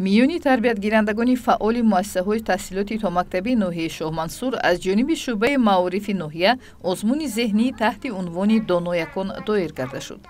Миёни тарбиятгирандагони фаъоли муассисаҳои таҳсилоти томактабии ноҳияи Шоҳмансур аз ҷониби шӯъбаи маорифи ноҳия озмуни зеҳнӣ таҳти унвони «Доноякон» доир карда шуд.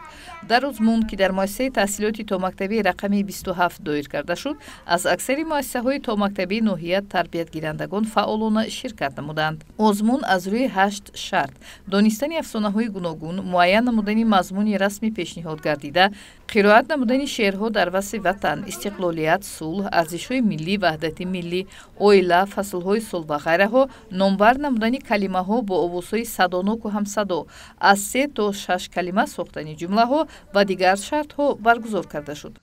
Дар озмун, ки дар муассисаи таҳсилоти томактабии рақами 27 доир карда шуд, аз аксари муассисаҳои томактабии ноҳия тарбиятгирандагон фаъолона ширкат намуданд. Озмун аз рӯи ҳашт шарт: донистани афсонаҳои гуногун, муайян намудани мазмуни расми пешниҳод гардида, қироат намудани шеърҳо дар васфи ватан, истиқлолият, сулҳ, арзишҳои миллӣ, ваҳдати миллӣ, оила, фаслҳои сол ва ғайраҳо, номбар намудани калимаҳо бо овозҳои садоноку ҳамсадо, аз се то шаш калима сохтани ҷумлаҳо ва дигар шартҳо баргузор карда шуд.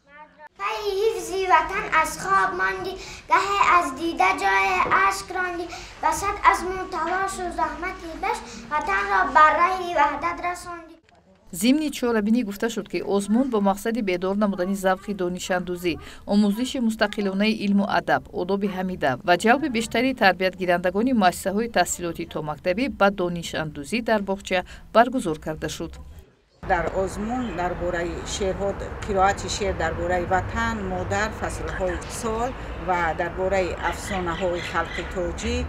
Пайи ҳифзи ватан аз хоб мондӣ, гаҳе аз дида ҷое ашк рондӣ, ба сад азму талошу заҳмати беш ватанро бар раҳи ваҳдат расондӣ. Зимни чорабинӣ гуфта шуд, ки озмун бо мақсади бедор намудани завқи донишандӯзӣ, омӯзиши мустақилонаи илму адаб, одоби ҳамида ва ҷалби бештари тарбиятгирандагони муассисаҳои таҳсилоти томактабӣ ба донишандӯзӣ дар боғча баргузор карда шуд. Дар озмун дар бораи шеърҳо, қироати шеър дар бораи ватан, модар, фаслҳои сол ва дар бораи афсонаҳои халқи тоҷик,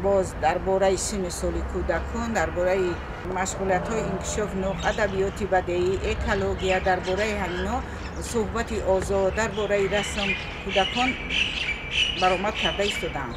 боз дар бораи синну соли кӯдакон, дар бораи машғулиятҳои инкишоф нуқ, адабиёти бадеӣ, экология, дар бораи ҳамино суҳбати озод, дар бораи расм кӯдакон баромад карда истодаанд.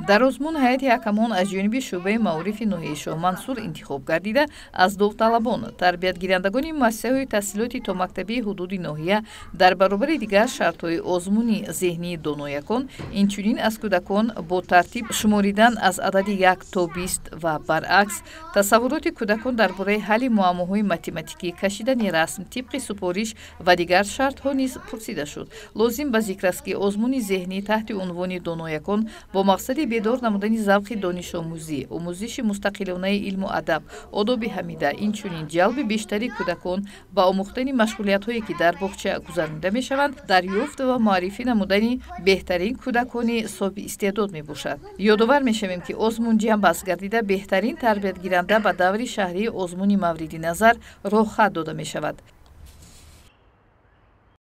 Дар озмун ҳайати ҳакамон аз ҷониби шӯъбаи маорифи ноҳияи Шоҳмансур интихоб гардида, аз довталабон, тарбиятгирандагони муассисаҳои таҳсилоти томактабии ҳудуди ноҳия дар баробари дигар шартҳои озмуни зеҳнии «Доноякон», инчунин аз кӯдакон бо тартиб шуморидан аз адади 1 то 20 ва баръакс, тасаввуроти кӯдакон дар бораи ҳалли муаммоҳои математикӣ, кашидани расм тибқи супориш ва дигар шартҳо низ пурсида шуд. Лозим ба зикр аст, ки озмуни зеҳнӣ таҳти унвони «Доноякон» бо мақсади бедор намудани завқи донишомӯзӣ, омӯзиши мустақилонаи илму адаб, одоби ҳамида, инчунин ҷалби бештари кӯдакон ба омӯхтани машғулиятҳое, ки дар боғча гузаронида мешаванд, дарёфт ва муаррифӣ намудани беҳтарин кӯдакони соҳиби истеъдод мебошад. Ёдовар мешавем, ки озмун ҷамъбаст гардида, беҳтарин тарбиятгиранда ба даври шаҳрии озмуни мавриди назар роҳхат дода мешавад.